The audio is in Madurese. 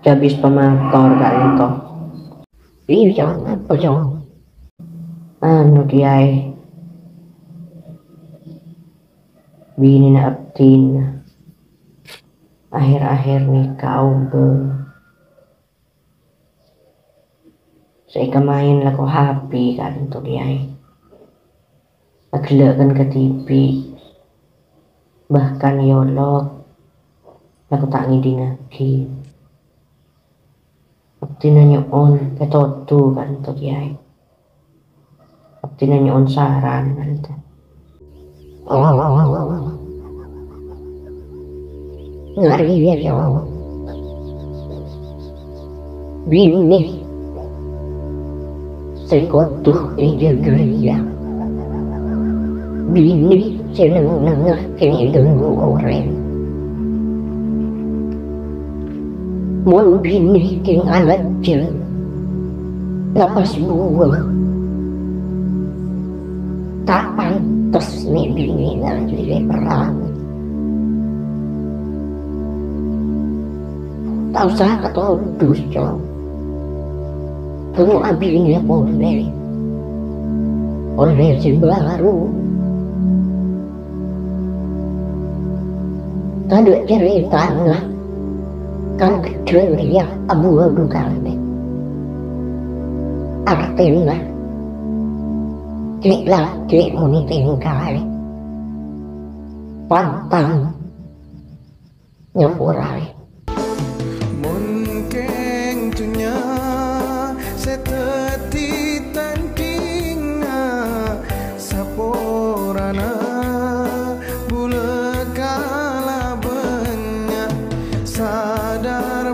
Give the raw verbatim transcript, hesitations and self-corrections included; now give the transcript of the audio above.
Cabis pamakor ka'dinto. Iyâ, apa, Cong? Anu, Kèyaè. Binèna abdhina akhèr-akhèr nèka obâ. Sè èkamaèn lako H P ka'dinto, Kèyaè. Aghellâ'ân ka TV, bahkan èolok, lako ta' ngèdingngaghi. Abdhina nyo'on pètodhu ka'dinto, Kèyaè. Abdhina nyo'on saran ka'dinto. Ngarèya, Cong. Binè sè kodhu èjâgâ rèya. Binè sè neng-ennengnga kèng èghânggu orèng. Mon binè kèng alajjhâ, la pas buwâ. Ta' pantes mè' binèna jârèya perrang. Ta' osa katodus, Cong. Tèngo'a binè polè. Polè sè bhâru. Tadâ' carètana kan ghâddhâ rèya abuwâ dukarè. Artèna, cè' lakè mon ètèngkaè, pantang nyaporaè. Mon kèng dhunnya sè dhâddhi tandhingnga, saporana bulâ kala bânnya', sadar